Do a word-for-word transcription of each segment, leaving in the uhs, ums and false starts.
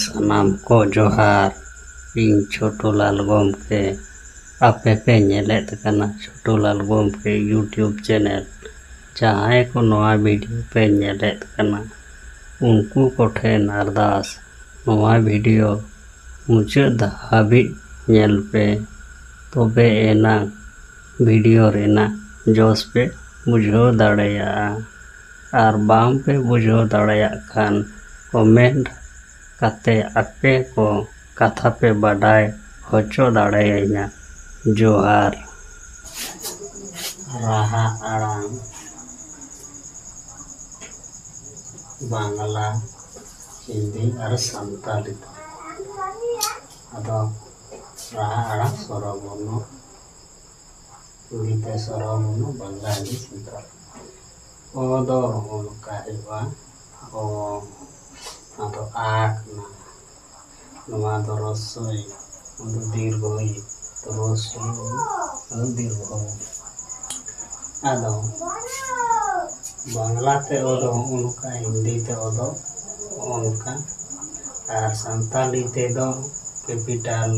ᱥᱟᱱᱟᱢ ᱠᱚ ᱡᱚᱦᱟᱨ᱾ ᱤᱧ ᱪᱷᱳᱴᱩᱞᱟᱞ ᱜᱚᱢᱠᱮ᱾ ᱟᱯᱮ ᱯᱮ ᱧᱮᱞᱮᱫ ᱠᱟᱱᱟ ᱪᱷᱳᱴᱩᱞᱟᱞ ᱜᱚᱢᱠᱮ YouTube ᱪᱮᱱᱮᱞ᱾ ᱡᱟᱦᱟᱸᱭ ᱠᱚ ᱱᱚᱣᱟ ᱵᱷᱤᱰᱤᱭᱳ ᱯᱮ ᱧᱮᱞᱮᱫ ᱠᱟᱱᱟ, ᱩᱱᱠᱩ ᱠᱚᱴᱷᱮᱱ ᱟᱨᱫᱟᱥ, ᱱᱚᱣᱟ ᱵᱷᱤᱰᱤᱭᱳ ᱢᱩᱪᱟᱹᱫ ᱦᱟᱹᱵᱤᱡ ᱧᱮᱞ ᱯᱮ, ᱛᱚᱵᱮ ᱮᱱᱟᱝ ᱵᱷᱤᱰᱤᱭᱳ ᱨᱮᱱᱟᱜ ᱡᱚᱥ ᱯᱮ ᱵᱩᱡᱷᱟᱹᱣ ᱫᱟᱲᱮᱭᱟᱜᱼᱟ᱾ ᱟᱨ ᱵᱟᱝ ᱯᱮ ᱵᱩᱡᱷᱟᱹᱣ ᱫᱟᱲᱮᱭᱟᱜ ᱠᱷᱟᱱ, ᱠᱚᱢᱮᱱᱴ ᱠᱟᱛᱮ ᱟᱯᱮ ᱠᱚ ᱠᱟᱛᱷᱟ ᱯᱮ ᱵᱟᱰᱟᱭ ᱦᱚᱪᱚ ᱫᱟᱲᱮᱭᱟᱹᱧᱟ᱾ ᱡᱚᱦᱟᱨ᱾ ᱨᱟᱦᱟ ᱟᱲᱟᱝ, ᱵᱟᱝᱞᱟ, ᱦᱤᱱᱫᱤ ᱟᱨ ᱥᱟᱱᱛᱟᱲᱤ ᱛᱮ᱾ ᱟᱫᱚ ᱨᱟᱦᱟ ᱟᱲᱟᱝ ᱥᱚᱨᱚ ᱵᱚᱨᱱᱚ, ᱦᱤᱱᱫᱤ ᱛᱮ ᱥᱚᱨᱚ ᱵᱚᱨᱱᱚ, ᱵᱟᱝᱞᱟ, ᱦᱤᱱᱫᱤ, ᱥᱟᱱᱛᱟᱲᱤ᱾ ᱚ ᱫᱚ ᱱᱚᱜᱼᱚ ᱱᱚᱝᱠᱟ ᱦᱩᱭᱩᱜᱼᱟ᱾ ᱚ, ᱱᱚᱣᱟ ᱫᱚ ᱟ ᱠᱟᱱᱟ᱾ ᱱᱚᱣᱟ ᱫᱚ ᱨᱚᱥᱳᱭ, ᱱᱚᱣᱟ ᱫᱚ ᱫᱤᱨᱜᱷᱚᱭ, ᱨᱚᱥᱳᱭ, ᱱᱚᱣᱟ ᱫᱚ ᱫᱤᱨᱜᱷᱚᱭ᱾ ᱟᱫᱚ ᱵᱟᱝᱞᱟ ᱛᱮ ᱚ ᱫᱚ ᱦᱚᱸᱜᱼᱚ ᱱᱚᱝᱠᱟ, ᱦᱤᱱᱫᱤ ᱛᱮ ᱚ ᱫᱚ ᱦᱚᱸᱜᱼᱚ ᱱᱚᱝᱠᱟ, ᱟᱨ ᱥᱟᱱᱛᱟᱲᱤ ᱛᱮᱫᱚ ᱠᱮᱯᱤᱴᱟᱞ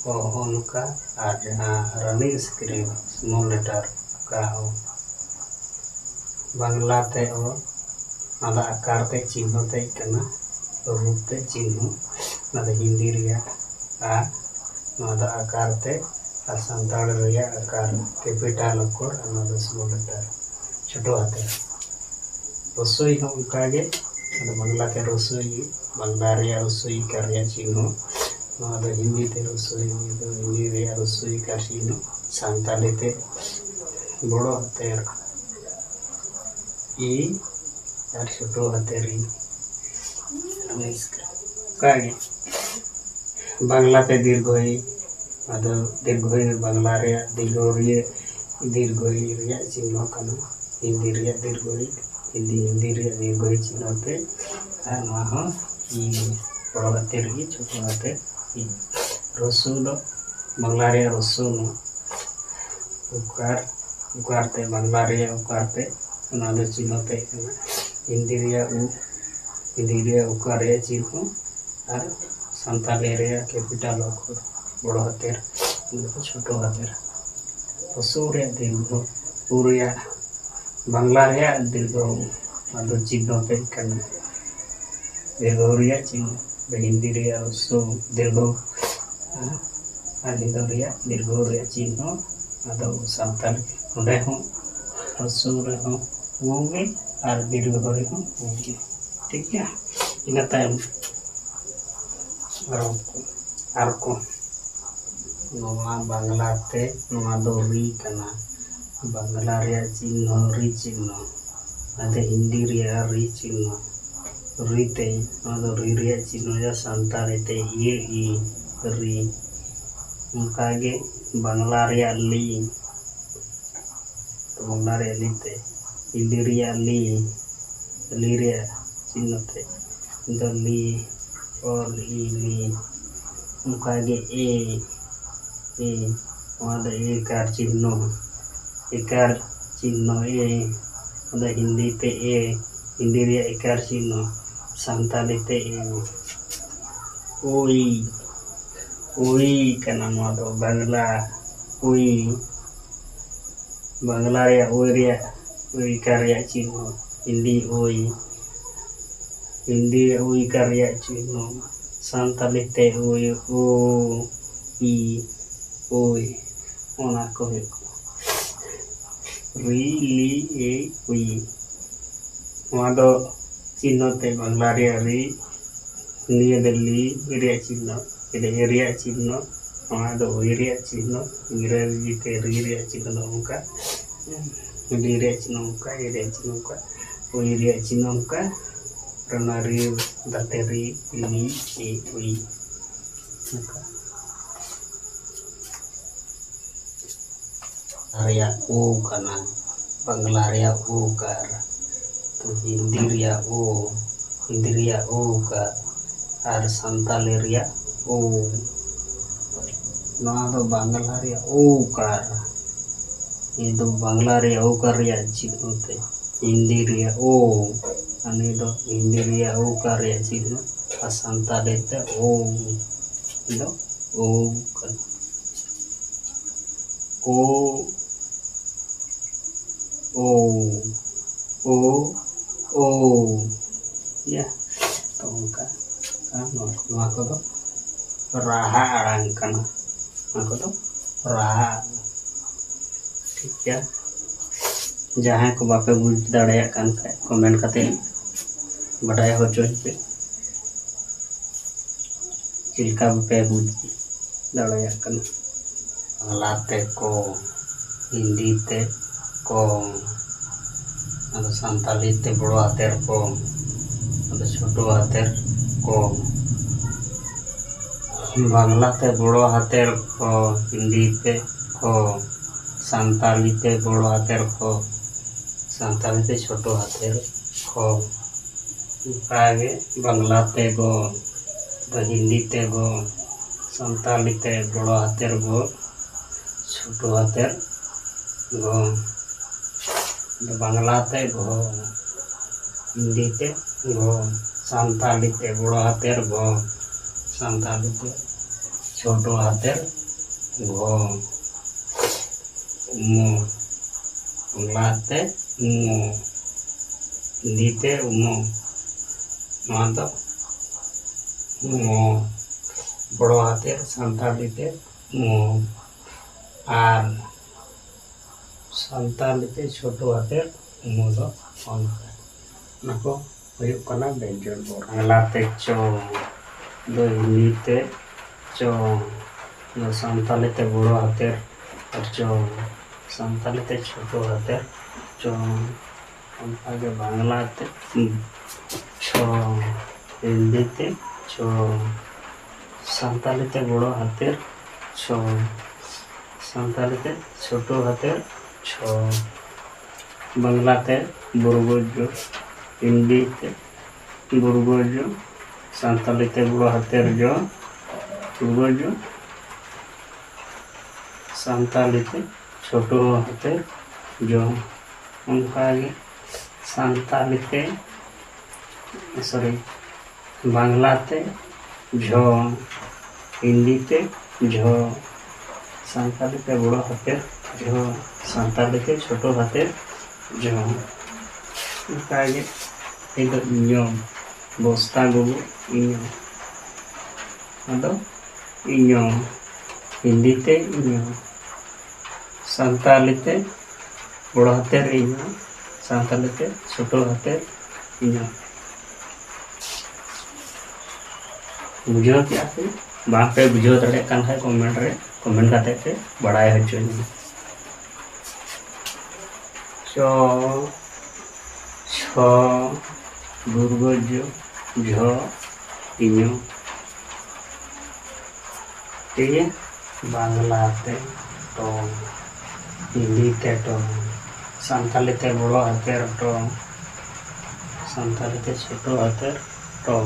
ᱚ ᱦᱚᱸᱜᱼᱚ ᱱᱚᱝᱠᱟ, ᱟᱨ ᱡᱟᱦᱟᱸ ᱨᱟᱱᱤ ᱥᱠᱨᱤᱯᱴ ᱥᱢᱚᱞ ᱞᱮᱴᱟᱨ ᱠᱟ ᱚ᱾ ᱵᱟᱝᱞᱟ ᱛᱮ ᱚ, ᱱᱚᱣᱟ ᱫᱚ ᱟᱠᱟᱨ ᱛᱮ ᱪᱤᱱᱦᱟᱹ ᱛᱮ ᱠᱟᱱᱟ, ᱨᱩᱯ ᱛᱮ ᱪᱤᱱᱦᱟᱹ, ᱱᱚᱣᱟ ᱫᱚ ᱦᱤᱱᱫᱤ ᱨᱮᱭᱟᱜ ᱟ, ᱱᱚᱣᱟ ᱫᱚ ᱟᱠᱟᱨ ᱛᱮ, ᱟᱨ ᱥᱟᱱᱛᱟᱲ ᱨᱮᱭᱟᱜ ᱟᱠᱟᱨ, ᱠᱮᱯᱤᱴᱟᱞ ᱚᱠᱠᱷᱚᱨ, ᱟᱨ ᱱᱚᱣᱟ ᱫᱚ ᱥᱢᱚᱞ ᱞᱮᱴᱟᱨ, ᱪᱷᱳᱴᱳ ᱦᱟᱛᱮᱨ᱾ ᱨᱚᱥᱳᱭ ᱦᱚᱸ ᱚᱱᱠᱟ ᱜᱮ, ᱟᱫᱚ ᱵᱟᱝᱞᱟ ᱛᱮ ᱨᱚᱥᱳᱭ, ᱵᱟᱝᱞᱟ ᱨᱮᱭᱟᱜ ᱨᱚᱥᱳᱭ ᱠᱟᱨ ᱨᱮᱭᱟᱜ ᱪᱤᱱᱦᱟᱹ, ᱱᱚᱣᱟ ᱫᱚ ᱦᱤᱱᱫᱤ ᱛᱮ ᱨᱚᱥᱳᱭ, ᱱᱚᱣᱟ ᱫᱚ ᱦᱤᱱᱫᱤ ᱨᱮᱭᱟᱜ ᱨᱚᱥᱳᱭ ᱠᱟᱨ ᱪᱤᱱᱦᱟᱹ, ᱥᱟᱱᱛᱟᱲᱤ ᱛᱮ ᱵᱚᱲᱚ ᱦᱟᱛᱮᱨ ᱤ ᱟᱨ ᱪᱷᱳᱴᱳ ᱦᱟᱛᱮᱨ ᱤ᱾ ᱚᱱᱠᱟ ᱜᱮ ᱵᱟᱝᱞᱟ ᱛᱮ ᱫᱤᱨᱜᱷᱚ ᱤ, ᱟᱫᱚ ᱫᱤᱨᱜᱷᱚ ᱤ ᱵᱟᱝᱞᱟ ᱨᱮᱭᱟᱜ ᱫᱤᱨᱜᱷᱚ ᱤᱭᱟᱹ, ᱫᱤᱨᱜᱷᱚ ᱤ ᱨᱮᱭᱟᱜ ᱪᱤᱱᱦᱟᱹ ᱠᱟᱱᱟ, ᱦᱤᱱᱫᱤ ᱨᱮᱭᱟᱜ ᱫᱤᱨᱜᱷᱚ ᱤ, ᱦᱤᱱᱫᱤ, ᱦᱤᱱᱫᱤ ᱨᱮᱭᱟᱜ ᱫᱤᱨᱜᱷᱚ ᱤ ᱪᱤᱱᱦᱟᱹ ᱛᱮ, ᱟᱨ ᱱᱚᱣᱟ ᱦᱚᱸ ᱤ, ᱵᱚᱲᱚ ᱦᱟᱛᱮᱨ ᱤ, ᱪᱷᱳᱴᱳ ᱦᱟᱛᱮᱨ ᱤ᱾ ᱨᱚᱥᱩ ᱫᱚ ᱵᱟᱝᱞᱟ ᱨᱮᱭᱟᱜ ᱨᱚᱥᱩ, ᱩᱠᱟᱨ, ᱩᱠᱟᱨ ᱛᱮ, ᱵᱟᱝᱞᱟ ᱨᱮᱭᱟᱜ ᱩᱠᱟᱨ ᱛᱮ, ᱚᱱᱟ ᱫᱚ ᱪᱤᱱᱦᱟᱹ ᱛᱮ ᱠᱟᱱᱟ᱾ ᱦᱤᱱᱫᱤ ᱨᱮᱭᱟᱜ ᱩ, ᱦᱤᱱᱫᱤ ᱨᱮᱭᱟᱜ ᱩᱠᱟᱨ ᱨᱮᱭᱟᱜ ᱪᱤᱱᱦᱟᱹ, ᱟᱨ ᱥᱟᱱᱛᱟᱲᱤ ᱨᱮᱭᱟᱜ ᱠᱮᱯᱤᱴᱟᱞ ᱚᱠᱠᱷᱚᱨ ᱵᱚᱲᱚ ᱦᱟᱛᱮᱨ, ᱪᱷᱳᱴᱳ ᱦᱟᱛᱮᱨ᱾ ᱦᱚᱥᱩ ᱨᱮᱭᱟᱜ ᱫᱤᱨᱜᱷᱚ ᱩ ᱨᱮᱭᱟᱜ, ᱵᱟᱝᱞᱟ ᱨᱮᱭᱟᱜ ᱫᱤᱨᱜᱷᱚ ᱩ, ᱟᱫᱚ ᱪᱤᱱᱦᱚ ᱛᱮᱫ ᱠᱟᱱᱟ ᱫᱤᱨᱜᱷᱚ ᱩ ᱨᱮᱭᱟᱜ ᱪᱤᱱᱦᱚ᱾ ᱦᱤᱱᱫᱤ ᱨᱮᱭᱟᱜ ᱦᱚᱥᱩ ᱫᱤᱨᱜᱷᱚ ᱩ, ᱟᱨ ᱦᱤᱱᱫᱤ ᱨᱮᱭᱟᱜ ᱫᱤᱨᱜᱷᱚ ᱩ ᱨᱮᱭᱟᱜ ᱪᱤᱱᱦᱚ᱾ ᱟᱫᱚ ᱥᱟᱱᱛᱟᱲ ᱱᱚᱰᱮ ᱦᱚᱸ ᱦᱚᱥᱩ ᱨᱮᱦᱚᱸ ᱩ ᱜᱮ ᱟᱨ ᱫᱤᱨᱜᱷᱚ ᱨᱮᱦᱚᱸ ᱩ ᱜᱮ᱾ ᱴᱷᱤᱠ ᱜᱮᱭᱟ᱾ ᱤᱱᱟᱹ ᱛᱟᱭᱚᱢ ᱟᱨᱚ ᱟᱨ ᱠᱚ ᱱᱚᱣᱟ ᱵᱟᱝᱞᱟ ᱛᱮ ᱱᱚᱣᱟ ᱫᱚ ᱨᱤ ᱠᱟᱱᱟ᱾ ᱵᱟᱝᱞᱟ ᱨᱮᱭᱟᱜ ᱪᱤᱱᱦᱚ ᱨᱤ ᱪᱤᱱᱦᱚ᱾ ᱟᱫᱚ ᱦᱤᱱᱫᱤ ᱨᱮᱭᱟᱜ ᱨᱤ ᱪᱤᱱᱦᱚ ᱨᱤ ᱛᱮ, ᱱᱚᱣᱟ ᱫᱚ ᱨᱤ ᱨᱮᱭᱟᱜ ᱪᱤᱱᱦᱚ ᱭᱟ, ᱥᱟᱱᱛᱟᱲᱤ ᱛᱮ ᱤᱭᱟᱹ ᱤ ᱨᱤ᱾ ᱚᱱᱠᱟᱜᱮ ᱵᱟᱝᱞᱟ ᱨᱮᱭᱟᱜ ᱞᱤ, ᱵᱟᱝᱞᱟ ᱨᱮᱭᱟᱜ ᱞᱤ ᱛᱮ, ᱦᱤᱱᱫᱤ ᱨᱮᱭᱟᱜ ᱞᱤ, ᱞᱤ ᱨᱮᱭᱟᱜ ᱪᱤᱱᱦᱚ ᱛᱮ ᱫᱚ ᱞᱤ, ᱚᱞ ᱤ ᱞᱤ᱾ ᱚᱱᱠᱟᱜᱮ ᱮ, ᱮ, ᱱᱚᱣᱟ ᱫᱚ ᱮᱠᱟᱨ ᱪᱤᱱᱦᱚ, ᱮᱠᱟᱨ ᱪᱤᱱᱦᱚ ᱮ, ᱱᱚᱣᱟ ᱫᱚ ᱦᱤᱱᱫᱤ ᱛᱮ ᱮ, ᱦᱤᱱᱫᱤ ᱨᱮᱭᱟᱜ ᱮᱠᱟᱨ ᱪᱤᱱᱦᱚ, ᱥᱟᱱᱛᱟᱲᱤ ᱛᱮ ᱮ᱾ ᱳᱭ, ᱳᱭ ᱠᱟᱱᱟ ᱱᱚᱣᱟ ᱫᱚ ᱵᱟᱝᱞᱟ, ᱳᱭ᱾ ᱵᱟᱝᱞᱟ ᱨᱮᱭᱟᱜ ᱳᱭ ᱨᱮᱭᱟᱜ, ᱳᱭ ᱠᱟᱨ ᱨᱮᱭᱟᱜ ᱪᱤᱱᱦᱚ, ᱦᱤᱱᱫᱤ ᱳᱭ, ᱦᱤᱱᱫᱤ ᱳᱭ ᱠᱟᱨ ᱨᱮᱭᱟᱜ ᱪᱤᱱᱦᱚ, ᱥᱟᱱᱛᱟᱲᱤ ᱛᱮ ᱳᱭ, ᱳ, ᱤ, ᱳᱭ, ᱚᱱᱟ ᱠᱚ ᱦᱩᱭᱩᱜ ᱠᱟᱱᱟ᱾ ᱨᱤ, ᱞᱤ, ᱮ, ᱩᱭ᱾ ᱱᱚᱣᱟ ᱫᱚ ᱪᱤᱱᱦᱚ ᱛᱮ ᱵᱟᱝᱞᱟ ᱨᱮᱭᱟᱜ ᱨᱤ, ᱱᱤᱭᱟᱹ ᱫᱚ ᱞᱤ ᱨᱮᱭᱟᱜ ᱪᱤᱱᱦᱚ, ᱱᱤᱭᱟᱹ ᱫᱚ ᱮ ᱨᱮᱭᱟᱜ ᱪᱤᱱᱦᱚ, ᱱᱚᱣᱟ ᱫᱚ ᱳᱭ ᱨᱮᱭᱟᱜ ᱪᱤᱱᱦᱚ, ᱤᱝᱨᱮᱡᱤ ᱛᱮ ᱨᱤ ᱨᱮᱭᱟᱜ ᱪᱤᱱᱦᱚ ᱫᱚ ᱚᱱᱠᱟ, ᱞᱤ ᱨᱮᱭᱟᱜ ᱪᱤᱱᱦᱚ ᱚᱱᱠᱟ, ᱮ ᱨᱮᱭᱟᱜ ᱪᱤᱱᱦᱚ ᱚᱱᱠᱟ, ᱳᱭ ᱨᱮᱭᱟᱜ ᱪᱤᱱᱦᱚ ᱚᱱᱠᱟ, ᱟᱨ ᱚᱱᱟ ᱨᱤ ᱫᱟᱛᱮ ᱨᱤ, ᱞᱤ, ᱮ, ᱳᱭ, ᱚᱱᱠᱟ᱾ ᱨᱮᱭᱟᱜ ᱳ ᱠᱟᱱᱟ, ᱵᱟᱝᱞᱟ ᱨᱮᱭᱟᱜ ᱳ ᱠᱟᱨ, ᱛᱚ ᱦᱤᱱᱫᱤ ᱨᱮᱭᱟᱜ ᱳ, ᱦᱤᱱᱫᱤ ᱨᱮᱭᱟᱜ ᱳ ᱠᱟᱨ, ᱟᱨ ᱥᱟᱱᱛᱟᱞᱤ ᱨᱮᱭᱟᱜ ᱳ᱾ ᱱᱚᱣᱟ ᱫᱚ ᱵᱟᱝᱞᱟ ᱨᱮᱭᱟᱜ ᱳ ᱠᱟᱨ, ᱱᱤᱭᱟᱹ ᱫᱚ ᱵᱟᱝᱞᱟ ᱨᱮᱭᱟᱜ ᱳ ᱠᱟᱨ ᱨᱮᱭᱟᱜ ᱪᱤᱱᱦᱟᱹ ᱛᱮ, ᱦᱤᱱᱫᱤ ᱨᱮᱭᱟᱜ ᱳ, ᱟᱨ ᱱᱤᱭᱟᱹ ᱫᱚ ᱦᱤᱱᱫᱤ ᱨᱮᱭᱟᱜ ᱳ ᱠᱟᱨ ᱨᱮᱭᱟᱜ ᱪᱤᱱᱦᱟᱹ᱾ ᱟᱨ ᱥᱟᱱᱛᱟᱲᱤ ᱛᱮ ᱳ ᱫᱚ ᱳ ᱠᱟᱱᱟ᱾ ᱳ, ᱳ, ᱳ, ᱳ᱾ ᱭᱟ, ᱛᱚ ᱚᱱᱠᱟ ᱟᱨ ᱱᱚᱣᱟ ᱱᱚᱣᱟ ᱠᱚᱫᱚ ᱨᱟᱦᱟ ᱟᱲᱟᱝ ᱠᱟᱱᱟ᱾ ᱱᱚᱣᱟ ᱠᱚᱫᱚ ᱨᱟᱦᱟ ᱟᱲᱟᱝ᱾ ᱴᱷᱤᱠ ᱜᱮᱭᱟ᱾ ᱡᱟᱦᱟᱸᱭ ᱠᱚ ᱵᱟᱯᱮ ᱵᱩᱡᱽ ᱫᱟᱲᱮᱭᱟᱜ ᱠᱟᱱ ᱠᱷᱟᱡ, ᱠᱚᱢᱮᱱᱴ ᱠᱟᱛᱮ ᱵᱟᱰᱟᱭ ᱦᱚᱪᱚᱧ ᱯᱮ᱾ ᱪᱮᱫ ᱞᱮᱠᱟ ᱵᱟᱯᱮ ᱵᱩᱡᱽ ᱫᱟᱲᱮᱭᱟᱜ ᱠᱟᱱᱟ? ᱵᱟᱝᱞᱟ ᱛᱮ ᱠᱚ, ᱦᱤᱱᱫᱤ ᱛᱮ ᱠᱚ, ᱟᱫᱚ ᱥᱟᱱᱛᱟᱲᱤ ᱛᱮ ᱵᱚᱲᱚ ᱦᱟᱛᱮᱨ ᱠᱚ, ᱟᱫᱚ ᱪᱷᱳᱴᱳ ᱦᱟᱛᱮᱨ ᱠᱚ᱾ ᱵᱟᱝᱞᱟ ᱛᱮ ᱵᱚᱲᱚ ᱦᱟᱛᱮᱨ ᱠᱚ, ᱦᱤᱱᱫᱤ ᱛᱮ ᱠᱚ, ᱥᱟᱱᱛᱟᱲᱤ ᱛᱮ ᱵᱚᱲᱚ ᱦᱟᱛᱮᱨ ᱠᱚ, ᱥᱟᱱᱛᱟᱲᱤ ᱛᱮ ᱪᱷᱳᱴᱳ ᱦᱟᱛᱮᱨ ᱠᱚ᱾ ᱚᱱᱠᱟᱜᱮ ᱵᱟᱝᱞᱟ ᱛᱮ ᱜᱚ, ᱦᱤᱱᱫᱤ ᱛᱮ ᱜᱚ, ᱥᱟᱱᱛᱟᱲᱤ ᱛᱮ ᱵᱚᱲᱚ ᱦᱟᱛᱮᱨ ᱜᱚ, ᱪᱷᱳᱴᱳ ᱦᱟᱛᱮᱨ ᱜᱚ᱾ ᱵᱟᱝᱞᱟ ᱛᱮ ᱜᱚ, ᱦᱤᱱᱫᱤ ᱛᱮ ᱜᱚ, ᱥᱟᱱᱛᱟᱲᱤ ᱛᱮ ᱵᱚᱲᱚ ᱦᱟᱛᱮᱨ ᱜᱚ, ᱥᱟᱱᱛᱟᱲᱤ ᱛᱮ ᱪᱷᱳᱴᱳ ᱦᱟᱛᱮᱨ ᱜᱚ᱾ ᱩᱢᱚ, ᱵᱟᱝᱞᱟ ᱛᱮ ᱩᱢᱚ, ᱦᱤᱱᱫᱤ ᱛᱮ ᱩᱢᱚ, ᱱᱚᱣᱟ ᱫᱚ ᱩᱢᱚ, ᱵᱚᱲᱚ ᱦᱟᱛᱮᱨ ᱥᱟᱱᱛᱟᱲᱤ ᱛᱮ ᱩᱢᱚ, ᱟᱨ ᱥᱟᱱᱛᱟᱲᱤ ᱛᱮ ᱪᱷᱳᱴᱳ ᱦᱟᱛᱮᱨ ᱩᱢᱚ ᱫᱚ ᱚᱱᱠᱟ᱾ ᱚᱱᱟ ᱠᱚ ᱦᱩᱭᱩᱜ ᱠᱟᱱᱟ ᱵᱮᱧᱡᱚᱱ ᱵᱚᱨᱱᱚ᱾ ᱵᱟᱝᱞᱟ ᱛᱮ ᱪᱚ, ᱫᱚ ᱦᱤᱱᱫᱤ ᱛᱮ ᱪᱚ, ᱫᱚ ᱥᱟᱱᱛᱟᱲᱤ ᱛᱮ ᱵᱚᱲᱚ ᱦᱟᱛᱮᱨ ᱟᱨ ᱪᱚ, ᱥᱟᱱᱛᱟᱲᱤ ᱛᱮ ᱪᱷᱳᱴᱳ ᱦᱟᱛᱮᱨ ᱪᱚ, ᱚᱱᱠᱟᱜᱮ ᱵᱟᱝᱞᱟ ᱛᱮ ᱪᱷᱚ, ᱦᱤᱱᱫᱤ ᱛᱮ ᱪᱷᱚ, ᱥᱟᱱᱛᱟᱲᱤ ᱛᱮ ᱵᱚᱲᱚ ᱦᱟᱛᱮᱨ ᱪᱷᱚ, ᱥᱟᱱᱛᱟᱲᱤ ᱛᱮ ᱪᱷᱳᱴᱳ ᱦᱟᱛᱮᱨ ᱪᱷᱚ, ᱵᱟᱝᱞᱟ ᱛᱮ ᱵᱚᱨᱜᱚᱡᱳ, ᱦᱤᱱᱫᱤ ᱛᱮ ᱵᱚᱨᱜᱚᱡᱳ, ᱥᱟᱱᱛᱟᱲᱤ ᱛᱮ ᱵᱚᱲᱚ ᱦᱟᱛᱮᱨ ᱡᱚ, ᱵᱚᱨᱜᱚᱡᱳ, ᱥᱟᱱᱛᱟᱲᱤ ᱛᱮ ᱪᱷᱳᱴᱳ ᱦᱟᱛᱮᱨ ᱡᱚ᱾ ᱚᱱᱠᱟᱜᱮ ᱥᱟᱱᱛᱟᱲᱤ ᱛᱮ, ᱥᱚᱨᱤ, ᱵᱟᱝᱞᱟ ᱛᱮ ᱡᱷᱚ, ᱦᱤᱱᱫᱤ ᱛᱮ ᱡᱷᱚ, ᱥᱟᱱᱛᱟᱲᱤ ᱛᱮ ᱵᱚᱲᱚ ᱦᱟᱛᱮᱨ ᱡᱷᱚ, ᱥᱟᱱᱛᱟᱲᱤ ᱛᱮ ᱪᱷᱳᱴᱳ ᱦᱟᱛᱮᱨ ᱡᱷᱚ᱾ ᱚᱱᱠᱟᱜᱮ ᱤᱧ ᱫᱚ ᱤᱧᱚ, ᱵᱚᱥᱛᱟ ᱜᱚᱜᱚ ᱤᱧᱚ᱾ ᱟᱫᱚ ᱤᱧᱚ, ᱦᱤᱱᱫᱤ ᱛᱮ ᱤᱧᱚ, ᱥᱟᱱᱛᱟᱲᱤ ᱛᱮ ᱵᱚᱲᱚ ᱦᱟᱛᱮᱨ ᱤᱧᱚ, ᱥᱟᱱᱛᱟᱲᱤ ᱛᱮ ᱪᱷᱳᱴᱳ ᱦᱟᱛᱮᱨ ᱤᱧᱚ᱾ ᱵᱩᱡᱷᱟᱹᱣ ᱠᱮᱜᱼᱟ ᱯᱮ? ᱵᱟᱝ ᱯᱮ ᱵᱩᱡᱷᱟᱹᱣ ᱫᱟᱲᱮᱭᱟᱜ ᱠᱟᱱ ᱠᱷᱟᱡ ᱠᱚᱢᱮᱱᱴ ᱨᱮ ᱠᱚᱢᱮᱱᱴ ᱠᱟᱛᱮ ᱯᱮ ᱵᱟᱲᱟᱭ ᱦᱚᱪᱚᱧᱟ᱾ ᱪᱚ, ᱪᱷᱚ, ᱫᱩᱨᱜᱚ ᱡᱚ, ᱡᱷᱚ, ᱤᱧᱚ᱾ ᱴᱷᱤᱠ ᱜᱮᱭᱟ? ᱵᱟᱝᱞᱟ ᱛᱮ ᱴᱚ, ᱦᱤᱱᱫᱤ ᱛᱮ ᱴᱚ, ᱥᱟᱱᱛᱟᱲᱤ ᱛᱮ ᱵᱚᱲᱚ ᱦᱟᱛᱮᱨ ᱴᱚ, ᱥᱟᱱᱛᱟᱲᱤ ᱛᱮ ᱪᱷᱳᱴᱳ ᱦᱟᱛᱮᱨ ᱴᱚ,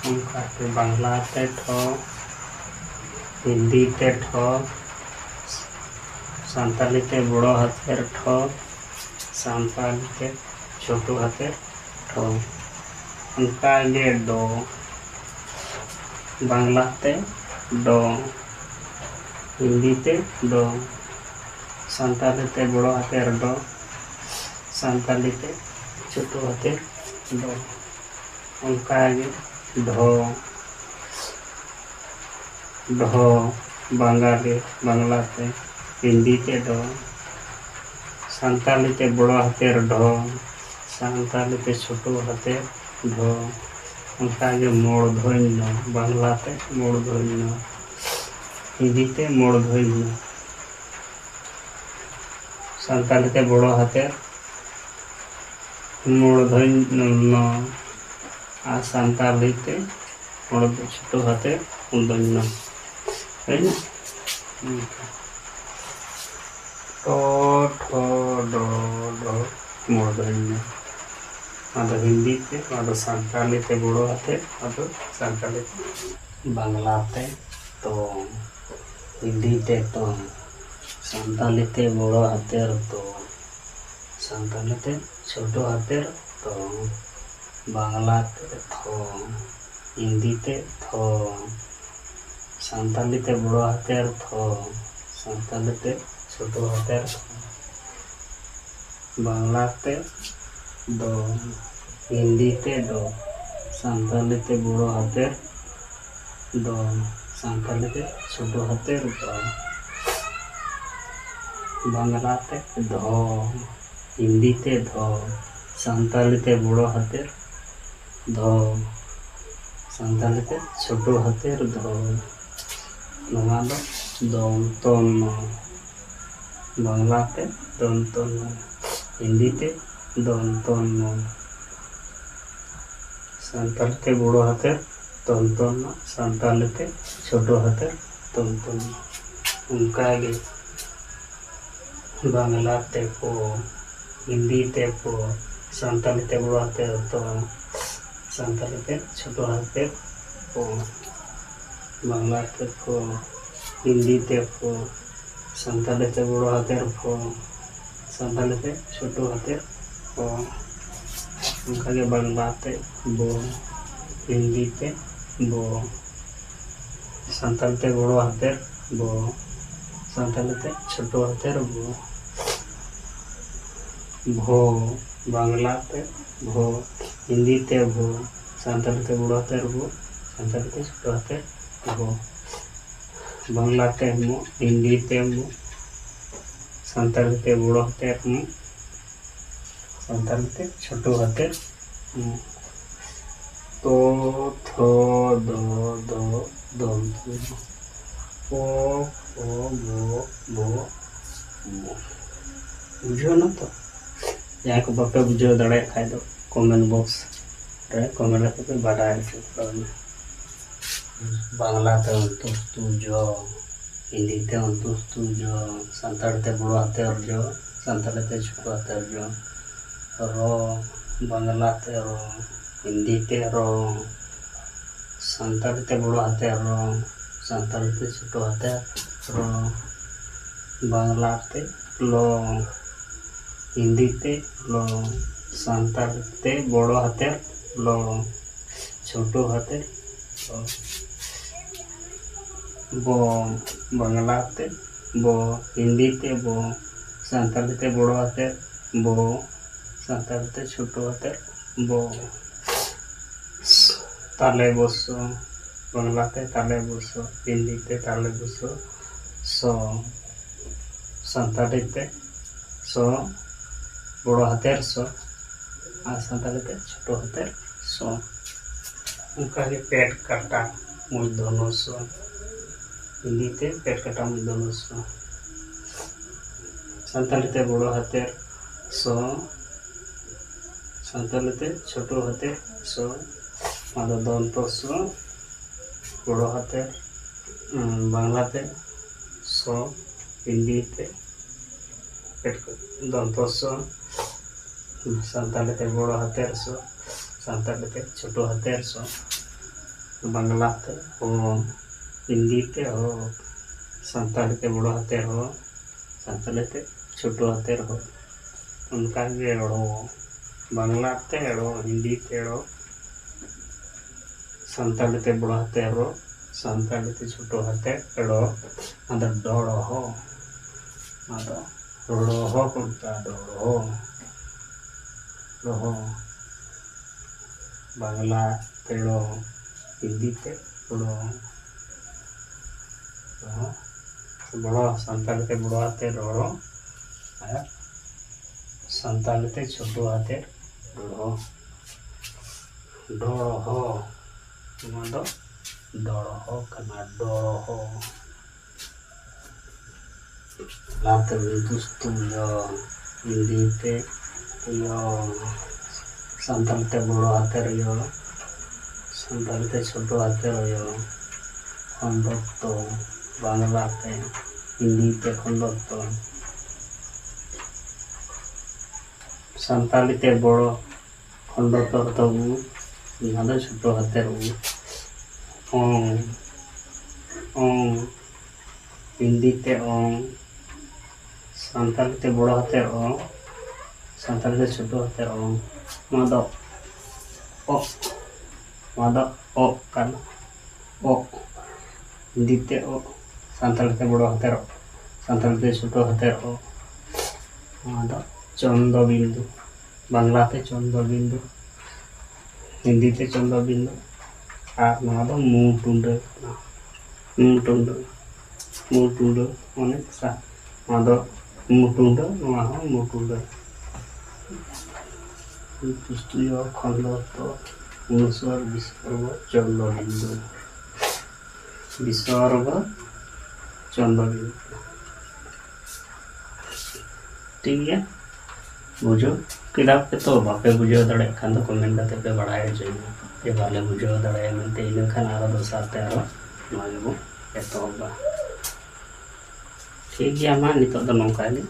ᱚᱱᱠᱟᱛᱮ ᱵᱟᱝᱞᱟ ᱛᱮ ᱴᱷᱚ, ᱦᱤᱱᱫᱤ ᱛᱮ ᱴᱷᱚ, ᱥᱟᱱᱛᱟᱲᱤ ᱛᱮ ᱵᱚᱲᱚ ᱦᱟᱛᱮᱨ ᱴᱷᱚ, ᱥᱟᱱᱛᱟᱲᱤ ᱛᱮ ᱪᱷᱳᱴᱳ ᱦᱟᱛᱮᱨ ᱴᱷᱚ᱾ ᱚᱱᱠᱟᱜᱮ ᱰᱚ, ᱵᱟᱝᱞᱟ ᱛᱮ ᱰᱚ, ᱦᱤᱱᱫᱤ ᱛᱮ ᱰᱚ, ᱥᱟᱱᱛᱟᱲᱤ ᱛᱮ ᱵᱚᱲᱚ ᱦᱟᱛᱮᱨ ᱰᱚ, ᱥᱟᱱᱛᱟᱲᱤ ᱛᱮ ᱪᱷᱳᱴᱳ ᱦᱟᱛᱮᱨ ᱰᱚ᱾ ᱚᱱᱠᱟᱜᱮ ᱰᱷᱚ, ᱰᱷᱚ, ᱵᱟᱝᱜᱟᱞᱤ, ᱵᱟᱝᱞᱟ ᱛᱮ, ᱦᱤᱱᱫᱤ ᱛᱮ ᱰᱷᱚ, ᱥᱟᱱᱛᱟᱲᱤ ᱛᱮ ᱵᱚᱲᱚ ᱦᱟᱛᱮᱨ ᱰᱷᱚ, ᱥᱟᱱᱛᱟᱲᱤ ᱛᱮ ᱪᱷᱳᱴᱳ ᱦᱟᱛᱮᱨ ᱰᱷᱚ, ᱚᱱᱠᱟᱜᱮ ᱢᱩᱲᱫᱷᱚᱧ ᱱᱚ, ᱵᱟᱝᱞᱟ ᱛᱮ ᱢᱩᱲᱫᱷᱚᱧ ᱱᱚ, ᱦᱤᱱᱫᱤ ᱛᱮ ᱢᱩᱲᱫᱷᱚᱧ ᱱᱚ, ᱥᱟᱱᱛᱟᱲᱤ ᱛᱮ ᱵᱚᱲᱚ ᱦᱟᱛᱮᱨ ᱢᱩᱲᱫᱷᱚᱧ ᱱᱚ, ᱟᱨ ᱥᱟᱱᱛᱟᱲᱤ ᱛᱮ ᱢᱩᱲᱫᱷᱚ ᱪᱷᱳᱴᱳ ᱦᱟᱛᱮᱨ ᱢᱩᱲᱫᱷᱚᱧ ᱱᱚ᱾ ᱦᱩᱭᱱᱟ? ᱚᱱᱠᱟ᱾ ᱴᱚ, ᱴᱷᱚ, ᱰᱚ, ᱰᱷᱚ, ᱢᱩᱲᱫᱷᱚᱧ ᱱᱚ᱾ ᱟᱫᱚ ᱦᱤᱱᱫᱤ ᱛᱮ, ᱟᱫᱚ ᱥᱟᱱᱛᱟᱲᱤ ᱛᱮ ᱵᱚᱲᱚ ᱦᱟᱛᱮᱨ, ᱟᱫᱚ ᱥᱟᱱᱛᱟᱲᱤ ᱛᱮ, ᱵᱟᱝᱞᱟ ᱛᱮ ᱛᱚ, ᱦᱤᱱᱫᱤ ᱛᱮ ᱛᱚ, ᱥᱟᱱᱛᱟᱲᱤ ᱛᱮ ᱵᱚᱲᱚ ᱦᱟᱛᱮᱨ ᱛᱚ, ᱥᱟᱱᱛᱟᱲᱤ ᱛᱮ ᱪᱷᱳᱴᱳ ᱦᱟᱛᱮᱨ ᱛᱚ, ᱵᱟᱝᱞᱟ ᱛᱮ ᱛᱷᱚ, ᱦᱤᱱᱫᱤ ᱛᱮ ᱛᱷᱚ, ᱥᱟᱱᱛᱟᱞᱤ ᱛᱮ ᱵᱚᱲᱚ ᱦᱟᱛᱮᱨ ᱛᱷᱚ, ᱥᱟᱱᱛᱟᱞᱤ ᱛᱮ ᱪᱷᱳᱴᱳ ᱦᱟᱛᱮᱨ ᱛᱷᱚ, ᱵᱟᱝᱞᱟ ᱛᱮ ᱫᱚ, ᱦᱤᱱᱫᱤ ᱛᱮ ᱫᱚ, ᱥᱟᱱᱛᱟᱞᱤ ᱛᱮ ᱵᱚᱲᱚ ᱦᱟᱛᱮᱨ ᱫᱚ, ᱥᱟᱱᱛᱟᱞᱤ ᱛᱮ ᱪᱷᱳᱴᱳ ᱦᱟᱛᱮᱨ ᱫᱚ, ᱵᱟᱝᱞᱟ ᱛᱮ ᱫᱷᱚ, ᱦᱤᱱᱫᱤ ᱛᱮ ᱫᱷᱚ, ᱥᱟᱱᱛᱟᱞᱤ ᱛᱮ ᱵᱚᱲᱚ ᱦᱟᱛᱮᱨ ᱫᱷᱚ, ᱥᱟᱱᱛᱟᱞᱤ ᱛᱮ ᱪᱷᱳᱴᱳ ᱦᱟᱛᱮᱨ ᱫᱷᱚ᱾ ᱱᱚᱣᱟ ᱫᱚ ᱫᱚᱱᱛᱚ ᱱᱚ, ᱵᱟᱝᱞᱟ ᱛᱮ ᱫᱚᱱᱛᱚ ᱱᱚ, ᱦᱤᱱᱫᱤ ᱛᱮ ᱫᱚᱱᱛᱚ ᱱᱚ, ᱥᱟᱱᱛᱟᱞᱤ ᱛᱮ ᱵᱚᱲᱚ ᱦᱟᱛᱮᱨ ᱫᱚᱱᱛᱚ ᱱᱚ, ᱥᱟᱱᱛᱟᱞᱤ ᱛᱮ ᱪᱷᱳᱴᱳ ᱦᱟᱛᱮᱨ ᱫᱚᱱᱛᱚ ᱱᱚ᱾ ᱚᱱᱠᱟᱜᱮ ᱵᱟᱝᱞᱟ ᱛᱮ ᱯᱚ, ᱦᱤᱱᱫᱤ ᱛᱮ ᱯᱚ, ᱥᱟᱱᱛᱟᱞᱤ ᱛᱮ ᱵᱚᱲᱚ ᱦᱟᱛᱮᱨ ᱫᱚ, ᱥᱟᱱᱛᱟᱞᱤ ᱛᱮ ᱪᱷᱳᱴᱳ ᱦᱟᱛᱮᱨ ᱯᱚ, ᱵᱟᱝᱞᱟ ᱛᱮ ᱯᱷᱚ, ᱦᱤᱱᱫᱤ ᱛᱮ ᱯᱷᱚ, ᱥᱟᱱᱛᱟᱞᱤ ᱛᱮ ᱵᱚᱲᱚ ᱦᱟᱛᱮᱨ ᱯᱷᱚ, ᱥᱟᱱᱛᱟᱞᱤ ᱛᱮ ᱪᱷᱳᱴᱳ ᱦᱟᱛᱮᱨ ᱯᱷᱚ᱾ ᱚᱱᱠᱟᱜᱮ ᱵᱟᱝᱞᱟ ᱛᱮ ᱵᱚ, ᱦᱤᱱᱫᱤ ᱛᱮ ᱵᱚ, ᱥᱟᱱᱛᱟᱞᱤ ᱛᱮ ᱵᱚᱲᱚ ᱦᱟᱛᱮᱨ ᱵᱚ, ᱥᱟᱱᱛᱟᱞᱤ ᱛᱮ ᱪᱷᱳᱴᱳ ᱦᱟᱛᱮᱨ ᱵᱚ᱾ ᱵᱷᱚ, ᱵᱟᱝᱞᱟ ᱛᱮ ᱵᱷᱚ, ᱦᱤᱱᱫᱤ ᱛᱮ ᱵᱷᱚ, ᱥᱟᱱᱛᱟᱲᱤ ᱛᱮ ᱵᱚᱲᱚ ᱦᱟᱛᱮᱨ ᱵᱚ, ᱥᱟᱱᱛᱟᱲᱤ ᱛᱮ ᱪᱷᱳᱴᱳ ᱦᱟᱛᱮᱨ ᱵᱷᱚ᱾ ᱵᱟᱝᱞᱟ ᱛᱮ ᱢᱚ, ᱦᱤᱱᱫᱤ ᱛᱮ ᱢᱚ, ᱥᱟᱱᱛᱟᱲᱤ ᱛᱮ ᱵᱚᱲᱚ ᱦᱟᱛᱮᱨ ᱢᱚ, ᱥᱟᱱᱛᱟᱲᱤ ᱛᱮ ᱪᱷᱳᱴᱳ ᱦᱟᱛᱮᱨ ᱢᱚ᱾ ᱛᱚ, ᱛᱷᱚ, ᱫᱚ, ᱫᱚ, ᱫᱚ, ᱯᱚ, ᱯᱷᱚ, ᱵᱚ, ᱵᱚ, ᱢᱚ᱾ ᱵᱩᱡᱷᱟᱹᱣ ᱮᱱᱟ ᱛᱚ? ᱡᱟᱦᱟᱸᱭ ᱠᱚ ᱵᱟᱯᱮ ᱵᱩᱡᱷᱟᱹᱣ ᱫᱟᱲᱮᱭᱟᱜ ᱠᱷᱟᱡ ᱫᱚ comment box ᱨᱮ comment ᱠᱟᱛᱮ ᱯᱮ ᱵᱟᱰᱟᱭ ᱦᱚᱪᱚ ᱠᱚᱣᱟ᱾ ᱵᱟᱝᱞᱟ ᱛᱮ ᱚᱱᱛᱩᱥᱛᱩ ᱡᱚ, ᱦᱤᱱᱫᱤ ᱛᱮ ᱚᱱᱛᱩᱥᱛᱩ ᱡᱚ, ᱥᱟᱱᱛᱟᱲ ᱛᱮ ᱵᱚᱲᱚ ᱦᱟᱛᱮᱨ ᱡᱚ, ᱥᱟᱱᱛᱟᱲᱤ ᱛᱮ ᱪᱷᱳᱴᱳ ᱦᱟᱛᱮᱨ ᱡᱚ, ᱨᱚ, ᱵᱟᱝᱞᱟ ᱛᱮ ᱨᱚ, ᱦᱤᱱᱫᱤ ᱛᱮ ᱨᱚ, ᱥᱟᱱᱛᱟᱲᱤ ᱛᱮ ᱵᱚᱲᱚ ᱦᱟᱛᱮᱨ ᱨᱚ, ᱥᱟᱱᱛᱟᱲᱤ ᱛᱮ ᱪᱷᱳᱴᱳ ᱦᱟᱛᱮᱨ ᱨᱚ, ᱵᱟᱝᱞᱟ ᱛᱮ ᱞᱚ, ᱦᱤᱱᱫᱤ ᱛᱮ ᱞᱚ, ᱥᱟᱱᱛᱟᱲᱤ ᱛᱮ ᱵᱚᱲᱚ ᱦᱟᱛᱮᱨ ᱞᱚ, ᱪᱷᱳᱴᱳ ᱦᱟᱛᱮᱨ ᱞᱚ᱾ ᱵᱚ, ᱵᱟᱝᱞᱟ ᱛᱮ ᱵᱚ, ᱦᱤᱱᱫᱤ ᱛᱮ ᱵᱚ, ᱥᱟᱱᱛᱟᱲᱤ ᱛᱮ ᱵᱚᱲᱚ ᱦᱟᱛᱮᱨ ᱵᱚ, ᱥᱟᱱᱛᱟᱲᱤ ᱛᱮ ᱪᱷᱳᱴᱳ ᱦᱟᱛᱮᱨ ᱵᱚ᱾ ᱛᱟᱞᱮ ᱵᱚᱥᱚ, ᱵᱟᱝᱞᱟ ᱛᱮ ᱛᱟᱞᱮ ᱵᱚᱥᱚ, ᱦᱤᱱᱫᱤ ᱛᱮ ᱛᱟᱞᱮ ᱵᱚᱥᱚ, ᱥᱚ, ᱥᱟᱱᱛᱟᱲᱤ ᱛᱮ ᱥᱚ, ᱵᱚᱲᱚ ᱦᱟᱛᱮᱨ ᱥᱚ, ᱟᱨ ᱥᱟᱱᱛᱟᱲᱤ ᱛᱮ ᱪᱷᱳᱴᱳ ᱦᱟᱛᱮᱨ ᱥᱚ᱾ ᱚᱱᱠᱟᱜᱮ ᱯᱮᱴ ᱠᱟᱴᱟ ᱢᱩᱨᱫᱷᱚᱱᱚ ᱥᱚ, ᱦᱤᱱᱫᱤ ᱛᱮ ᱯᱮᱴ ᱠᱟᱴᱟ ᱢᱩᱨᱫᱷᱚᱱᱚ ᱥᱚ, ᱥᱟᱱᱛᱟᱲᱤ ᱛᱮ ᱵᱚᱲᱚ ᱦᱟᱛᱮᱨ ᱥᱚ, ᱥᱟᱱᱛᱟᱲᱤ ᱛᱮ ᱪᱷᱳᱴᱳ ᱦᱟᱛᱮᱨ ᱥᱚ, ᱚᱱᱟ ᱫᱚ ᱫᱚᱱᱛᱚ ᱥᱚ, ᱵᱚᱲᱚ ᱦᱟᱛᱮᱨ, ᱩᱸ, ᱵᱟᱝᱞᱟ ᱛᱮ ᱥᱚ, ᱦᱤᱱᱫᱤ ᱛᱮ ᱯᱮᱴ ᱠᱟᱴᱟ ᱫᱚᱱᱛᱚ ᱥᱚ, ᱥᱟᱱᱛᱟᱲᱤ ᱛᱮ ᱵᱚᱲᱚ ᱦᱟᱛᱮᱨ ᱥᱚ, ᱥᱟᱱᱛᱟᱲᱤ ᱛᱮ ᱪᱷᱳᱴᱳ ᱦᱟᱛᱮᱨ ᱥᱚ, ᱵᱟᱝᱞᱟ ᱛᱮ ᱦᱚ, ᱦᱤᱱᱫᱤ ᱛᱮ ᱦᱚ, ᱥᱟᱱᱛᱟᱲᱤ ᱛᱮ ᱵᱚᱲᱚ ᱦᱟᱛᱮᱨ ᱦᱚ, ᱥᱟᱱᱛᱟᱲᱤ ᱛᱮ ᱪᱷᱳᱴᱳ ᱦᱟᱛᱮᱨ ᱦᱚ᱾ ᱚᱱᱠᱟᱜᱮ ᱲᱚ, ᱵᱟᱝᱞᱟ ᱛᱮ ᱲᱚ, ᱦᱤᱱᱫᱤ ᱛᱮ ᱲᱚ, ᱥᱟᱱᱛᱟᱲᱤ ᱛᱮ ᱵᱚᱲᱚ ᱦᱟᱛᱮᱨ ᱨᱚ, ᱥᱟᱱᱛᱟᱲᱤ ᱛᱮ ᱪᱷᱳᱴᱳ ᱦᱟᱛᱮᱨ ᱲᱚ, ᱟᱫᱚ ᱰᱚᱲᱦᱚ, ᱟᱫᱚ ᱲᱚᱦᱚ ᱠᱚ ᱢᱮᱛᱟᱜᱼᱟ, ᱰᱚᱲᱦᱚ, ᱲᱚᱦᱚ, ᱵᱟᱝᱞᱟ ᱛᱮ ᱲᱚ, ᱦᱤᱱᱫᱤ ᱛᱮ ᱲᱚ, ᱲᱚᱦᱚ, ᱵᱚᱲᱚ, ᱥᱟᱱᱛᱟᱲᱤ ᱛᱮ ᱵᱚᱲᱚ ᱦᱟᱛᱮᱨ ᱨᱚ, ᱟᱨ ᱥᱟᱱᱛᱟᱲᱤ ᱛᱮ ᱪᱷᱳᱴᱳ ᱦᱟᱛᱮᱨ ᱲᱚ, ᱰᱚᱲᱦᱚ, ᱱᱚᱣᱟ ᱫᱚ ᱰᱚᱲᱦᱚ ᱠᱟᱱᱟ, ᱰᱚᱲᱦᱚ᱾ ᱞᱟᱦᱟᱛᱮ ᱫᱩᱥᱛᱩᱢ ᱭᱚ, ᱦᱤᱱᱫᱤ ᱛᱮ ᱭᱚ, ᱥᱟᱱᱛᱟᱲᱤ ᱛᱮ ᱵᱚᱲᱚ ᱦᱟᱛᱮᱨ ᱭᱚ, ᱥᱟᱱᱛᱟᱲᱤ ᱛᱮ ᱪᱷᱳᱴᱳ ᱦᱟᱛᱮᱨ ᱭᱚ, ᱠᱷᱚᱱᱰᱚᱛᱛᱚ, ᱵᱟᱝᱞᱟ ᱛᱮ, ᱦᱤᱱᱫᱤ ᱛᱮ ᱠᱷᱚᱱᱰᱚᱛᱛᱚ, ᱥᱟᱱᱛᱟᱲᱤ ᱛᱮ ᱵᱚᱲᱚ ᱠᱷᱚᱱᱰᱚᱛᱛᱚ ᱨᱮᱫᱚ ᱩ, ᱚᱱᱟ ᱫᱚ ᱪᱷᱳᱴᱳ ᱦᱟᱛᱮᱨ ᱩ, ᱚᱝ, ᱚᱝ, ᱦᱤᱱᱫᱤ ᱛᱮ ᱚᱝ, ᱥᱟᱱᱛᱟᱲᱤ ᱛᱮ ᱵᱚᱲᱚ ᱦᱟᱛᱮᱨ ᱚ, ᱥᱟᱱᱛᱟᱲᱤ ᱛᱮ ᱪᱷᱳᱴᱳ ᱦᱟᱛᱮᱨ ᱚᱝ, ᱱᱚᱣᱟ ᱫᱚ ᱚᱜ, ᱱᱚᱣᱟ ᱫᱚ ᱚᱜ ᱠᱟᱱᱟ᱾ ᱚᱜ, ᱦᱤᱱᱫᱤ ᱛᱮ ᱚᱜ, ᱥᱟᱱᱛᱟᱲᱤ ᱛᱮ ᱵᱚᱲᱚ ᱦᱟᱛᱮᱨ ᱚ, ᱥᱟᱱᱛᱟᱲᱤ ᱛᱮ ᱪᱷᱳᱴᱳ ᱦᱟᱛᱮᱨ ᱚ᱾ ᱱᱚᱣᱟ ᱫᱚ ᱪᱚᱱᱫᱚ ᱵᱤᱱᱫᱩ, ᱵᱟᱝᱞᱟ ᱛᱮ ᱪᱚᱱᱫᱚ ᱵᱤᱱᱫᱩ, ᱦᱤᱱᱫᱤ ᱛᱮ ᱪᱚᱱᱫᱚ ᱵᱤᱱᱫᱩ, ᱟᱨ ᱱᱚᱣᱟ ᱫᱚ ᱢᱩ ᱴᱩᱰᱟᱹ ᱠᱟᱱᱟ᱾ ᱢᱩ ᱴᱩᱰᱟᱹ, ᱢᱩ ᱴᱩᱰᱟᱹ, ᱚᱱᱮ ᱥᱟ-, ᱱᱚᱣᱟ ᱫᱚ ᱢᱩ ᱴᱩᱰᱟᱹ, ᱱᱚᱣᱟ ᱦᱚᱸ ᱢᱩ ᱴᱩᱰᱟᱹ᱾ ᱯᱩᱥᱴᱤᱭᱚ ᱠᱷᱚᱸᱰ ᱫᱚ ᱚᱱᱩᱥᱚᱨ ᱵᱤᱥᱚᱨᱜᱚ ᱪᱚᱱᱫᱚ ᱵᱤᱱᱫᱩ᱾ ᱵᱤᱥᱚᱨᱜᱚ ᱪᱚᱱᱫᱚ ᱵᱤᱱᱫᱩ᱾ ᱴᱷᱤᱠ ᱜᱮᱭᱟ, ᱵᱩᱡᱷᱟᱹᱣ ᱠᱮᱫᱟ ᱯᱮ ᱛᱚ? ᱵᱟᱯᱮ ᱵᱩᱡᱷᱟᱹᱣ ᱫᱟᱲᱮᱭᱟᱜ ᱠᱷᱟᱱ ᱫᱚ ᱠᱚᱢᱮᱱᱴ ᱠᱟᱛᱮ ᱯᱮ ᱵᱟᱲᱟᱭ ᱦᱚᱪᱚᱧᱟ ᱡᱮ ᱵᱟᱞᱮ ᱵᱩᱡᱷᱟᱹᱣ ᱫᱟᱲᱮᱭᱟᱜᱼᱟ ᱢᱮᱱᱛᱮ᱾ ᱤᱱᱟᱹ ᱠᱷᱟᱱ ᱟᱨᱚ ᱫᱚᱥᱟᱨ ᱛᱮ ᱟᱨᱚ ᱱᱚᱣᱟ ᱜᱮᱵᱚᱱ ᱮᱛᱚᱦᱚᱵᱟ᱾ ᱴᱷᱤᱠ ᱜᱮᱭᱟ, ᱢᱟ ᱱᱤᱛᱚᱜ ᱫᱚ ᱱᱚᱝᱠᱟ ᱜᱮ᱾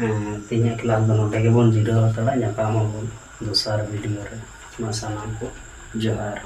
ᱮᱸ, ᱛᱮᱦᱮᱧᱟᱜ ᱠᱞᱟᱥ ᱫᱚ ᱱᱚᱰᱮ ᱜᱮᱵᱚᱱ ᱡᱤᱨᱟᱹᱣ ᱦᱟᱛᱟᱲᱟ᱾ ᱧᱟᱯᱟᱢ ᱟᱵᱚᱱ ᱫᱚᱥᱟᱨ ᱵᱷᱤᱰᱤᱭᱳ ᱨᱮ᱾ ᱢᱟ ᱥᱟᱱᱟᱢ ᱠᱚ ᱡᱚᱦᱟᱨ᱾